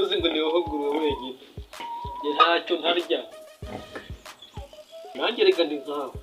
Uzi ngo ni wowe ngurube wenyine? Njye ntacyo ntarya. Nanjye reka ndi nkawe.